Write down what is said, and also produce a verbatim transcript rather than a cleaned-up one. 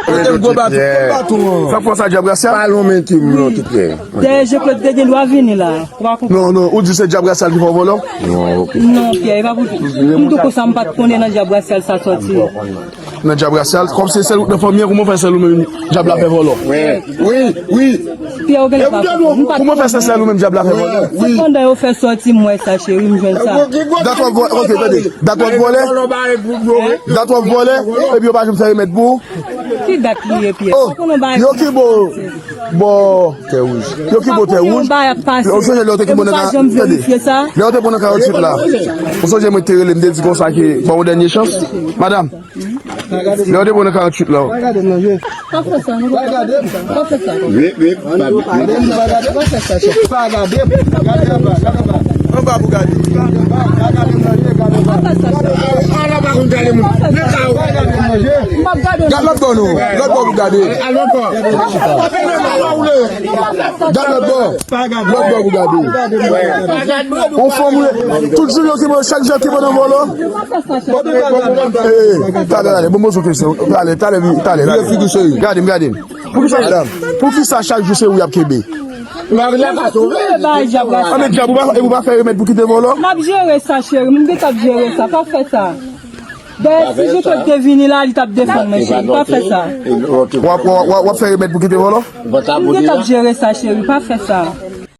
Mete m gwo baton, gwo baton an. Sa fò sa, dyab rasyal? Pa lonmen ti m non, ti Pyè. Dèyè Jean Claude te gen dwa vini la. Ou pa konprann? Non, non, ou di se dyab rasyal ki fè w vòlò? Non, ok. Non, Pyè, e pa pou tou. M tou konsa, m pa t konnen nan dyab rasyal sa sòti. Nan dyab rasyal, kòm se sèl ou nan fanmi an, kòman w fè sèl ou menm dyab la fè vòlò? Wi, wi, wi. Pyè, ou genlè pa konprann. Kòman w fè sèl ou menm dyab la fè vòlò? Se pandan yo fè sòti, m wè sa, cheri, m jwenn sa. Dat w ap vòlè, ok, tande. Dat w ap vòlè? Dat w ap vòlè, epi yo pa janm fè remèd pou ou? Ki dat li ye, Pyè? Oh, yo ki bo, bo tè wouj. Yo ki bo tè wouj. Ou sonje lè yo te ki bo nan ka, tande. Lè yo te bo nan kayotchik la. Ou sonje mwen te rele m te di konsa ke ba w dènye chans? Madanm, lè yo te bo nan kayotchik la. Pa fè sa, non. Pa fè sa. Wi, wi, pa, wi. Pa fè sa, chèf. Pa gade, gade anba, gade anba. Anba pou gade. Gade anba, gade anba. Pa fè sa, chèf. Ala pa konn gade moun. Nan ka w. Gad lòt bò non. Lòt bò pou gade. Gad lòt bò. Lòt bò pou gade. On fanm wi. Tout jou yo ki mwen, chak jou yo ki mwen nan vòlò. Eh, talè, talè, bon, bon, kesyon. Talè, talè, talè, talè. Gade m, gade m. Poukisa, poukisa chak jou se ou y ap kenbe? Anben dyab ou pa, ou pa fè remèd pou kite vòlò? M ap jere sa, cheri. M gentan ap jere sa. Pa fè sa. Dayè, si Jean Claude te vini la, li t ap defann mwen, cheri. Pa fè sa. W ap, w ap, w ap fè remèd pou kite vòlò? M gentan ap jere sa, cheri. Pa fè sa.